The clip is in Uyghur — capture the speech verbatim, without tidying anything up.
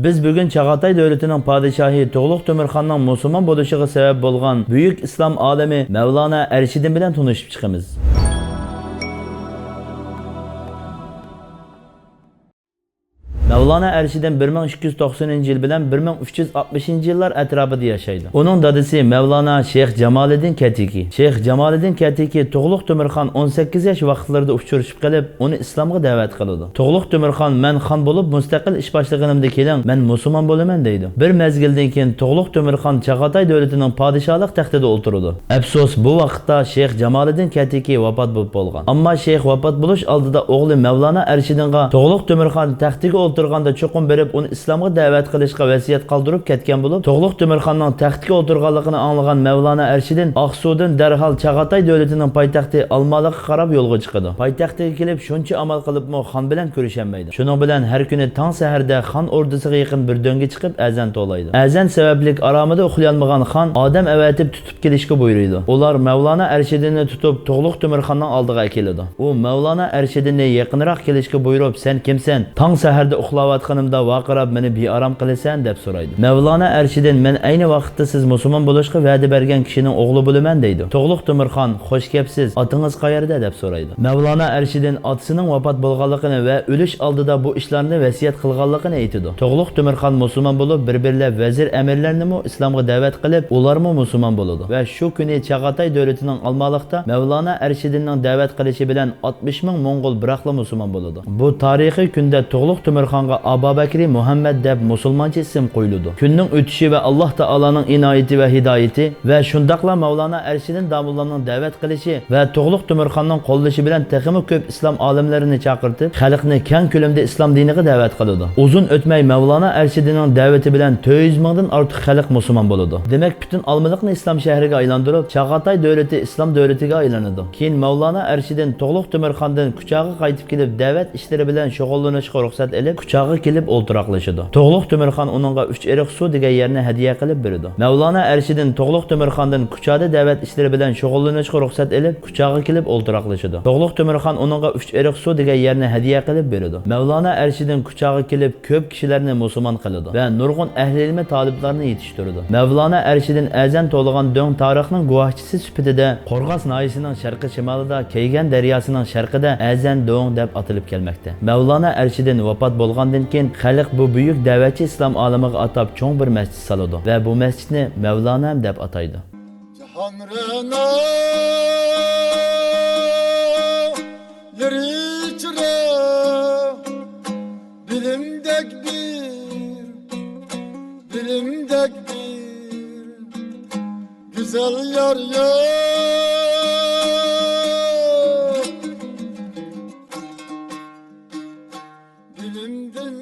بىز بۈگۈن چاغاتاي دۆلىتىنىڭ پادىشاھى تۇغلۇق تۆمۈرخاننىڭ مۇسۇلمان بولۇشىغا سەۋەب بولغان بۈيۈك ئىسلام ئالىمى مەۋلانا ئەرشىدىن بىلەن تونۇشۇپ چىقىمىز. مەۋلانا ئەرشىدىن بىر مىڭ ئىككى يۈز توقسىنىنچى يىل بىلەن بىر مىڭ ئۈچ يۈز ئاتمىشىنچى يىللار ئەتراپىدا ياشايدۇ. ئۇنىڭ دادىسى مەۋلانا شەيخ جامالىدىن كەتىكى. شەيخ جامالىدىن كەتىكى تۇغلۇق تۆمۈرخان ئون سەككىز ياش ۋاقىتلىرىدا ئۇچرىشىپ قېلىپ، ئۇنى ئىسلامغا دەۋەت قىلىدۇ. تۇغلۇق تۆمۈرخان، مەن خان بولۇپ مۇستەقىل ئىش باشلىغىنىمدا كېلىڭ، مەن مۇسۇلمان بولىمەن دەيدۇ. بىر مەزگىلدىن كېيىن تۇغلۇق تۆمۈرخان چاغاتاي دۆلىتىنىڭ پادىشاھلىق تەختىدە ئولتۇرىدۇ. ئەپسۇس، بۇ ۋاقىتتا شەيخ جامالىدىن كەتىكى ۋاپات بولۇپ بولغان. ئەمما شەيخ ۋاپات بولۇش ئالدىدا ئوغلى مەۋلانا ئەرشىدىنغا تۇغلۇق تۆمۈرخان تەختىگە ئولتۇرغاندا چوقۇم بېرىپ ئۇنى ئىسلامغا دەۋەت قىلىشقا ۋەسىيەت قالدۇرۇپ كەتكەن بولۇپ، تۇغلۇق تۆمۈرخاننىڭ تەختكە ئولتۇرغانلىقىنى ئاڭلىغان مەۋلانا ئەرشىدىن ئاقسۇدىن دەرھال چاغاتاي دۆلىتىنىڭ پايتەختى ئالمالىغا قاراپ يولغا چىقىدۇ. پايتەختىگە كېلىپ شۇنچە ئامال قىلىپمۇ خان بىلەن كۆرۈشەلمەيدۇ. شۇنىڭ بىلەن ھەر كۈنى تاڭ سەھەردە خان ئوردىسىغا يېقىن بىر دۆڭگە چىقىپ ئەزان توۋلايدۇ. ئەزان سەۋەبلىك ئارامىدا ئۇخلىيالمىغان خان ئادەم ئەۋەتىپ تۇتۇپ كېلىشكە بۇيرۇيدۇ. ئۇلار مەۋلانا ئەرشىدىننى تۇتۇپ تۇغلۇق تۆمۈرخاننىڭ ئالدىغا ئەكېلىدۇ. ئۇ مەۋلانا ئەرشىدىننى يېقىنراق كېلىشكە بۇيرۇپ، سەن كىمسەن؟ تاڭ سەھەردە ئۇخلاۋاتقىنىمدا ۋارقىراپ مېنى بىئارام قىلىسەن، دەپ سورايدۇ. مەۋلانا ئەرشىدىن، مەن ئەينى ۋاقىتتا سىز مۇسۇلمان بولۇشقا ۋەدە بەرگەن كىشىنىڭ ئوغلى بولىمەن، دەيدۇ. تۇغلۇق تۆمۈرخان، خوش كەپسىز، ئاتىڭىز قەيەردە؟ دەپ سورايدۇ. مەۋلانا ئەرشىدىن ئاتىسىنىڭ ۋاپات بولغانلىقىنى ۋە ئۆلۈش ئالدىدا بۇ ئىشلارنى ۋەسىيەت قىلغانلىقىنى ئېيتىدۇ. تۇغلۇق تۆمۈرخان مۇسۇلمان بولۇپ، بىر-بىرلەپ ۋەزىر-ئەمىرلەرنىمۇ ئىسلامغا دەۋەت قىلىپ، ئۇلارمۇ مۇسۇلمان بولىدۇ ۋە شۇ كۈنى چاغاتاي دۆلىتىنىڭ ئالمالىقتا مەۋلانا ئەرشىدىننىڭ دەۋەت قىلىشى بىلەن ئاتمىش مىڭ موڭغۇل بىراقلا مۇسۇلمان بولىدۇ. بۇ تارىخىي كۈندە تۇغلۇق تۆمۈرخانغا ئابابەكرى مۇھەممەد دەپ مۇسۇلمانچە ئىسىم قويۇلىدۇ. كۈننىڭ ئۆتۈشى ۋە ئاللاھ تائالانىڭ ئىنايىتى ۋە ھىدايىتى ۋە شۇنداقلا مەۋلانا ئەرشىدىن داموللانىڭ دەۋەت قىلىشى ۋە تۇغلۇق تۆمۈرخاننىڭ قوللىشى بىلەن تېخىمۇ كۆپ ئىسلام ئالىملىرىنى چاقىرتىپ، خەلقنى كەڭ كۆلەمدە ئىسلام دىنىغا دەۋەت قىلىدۇ. ئۇزۇن ئۆتمەي مەۋلانا ئەرشىدىننىڭ دەۋىتى بىلەن تۆت يۈز مىڭدىن ئارتۇق خەلق مۇسۇلمان بولىدۇ. دېمەك، پۈتۈن ئالمىلىقنى ئىسلام شەھىرىگە ئايلاندۇرۇپ، چاغاتاي دۆلىتى ئىسلام دۆلىتىگە ئايلىنىدۇ. كېيىن مەۋلانا ئەرشىدىن تۇغلۇق تۆمۈرخاندىن كۇچاغا قايتىپ كېلىپ، دەۋەت ئىشلىرى بىلەن شۇغۇللىنىشقا رۇخسەت ئېلىپ، كۇچاغا كېلىپ ئولتۇراقلىشىدۇ. تۇغلۇق تۆمۈرخان ئۇنىڭغا ئۈچ ئېرىق سۇ دېگەن يەرنى ھەدىيە قىلىپ بېرىدۇ. مەۋلانا ئەرشىدىن تۇغلۇق تۆمۈرخاندىن كۇچادا دەۋەت ئىشلىرى بىلەن شۇغۇللىنىشقا رۇخسەت ئېلىپ، كۇچاغا كېلىپ ئولتۇراقلىشىدۇ. تۇغلۇق تۆمۈرخان ئۇنىڭغا ئۈچ ئېرىق سۇ دېگەن يەرنى ھەدىيە قىلىپ بېرىدۇ. مەۋلانا ئەرشىدىن كۇچاغا كېلىپ، كۆپ كىشىلەرنى مۇسۇلمان قىلىدۇ ۋە نۇرغۇن ئەھلى ئىلمى تالىپلارنى يېتىشتۈرىدۇ. مەۋلانا ئەرشىدىن ئەزەن توۋلىغان دۆڭ تارىخنىڭ گۇۋاھچىسى سۈپىتىدە قورغاس ناھىيەسىنىڭ شەرقىي شىمالىدا، كەيگەن دەرياسىنىڭ شەرقىدە ئەزەن دۆڭ دەپ ئاتىلىپ كەلمەكتە. مەۋلانا ئەرشىدىن ۋاپات بولغاندىن كېيىن، خەلق بۇ بۈيۈك دەۋەتچى ئىسلام ئالىمىغا ئاتاپ چوڭ بىر مەسچىت سالىدۇ ۋە بۇ مەسچىتنى مەۋلانەم دەپ ئاتايدۇ. جاھان رەنا، يېرى چىرا، بىلىمدەك بىر، بىلىمدەك بىر گۈزەل يار يوق. بىلىمدىن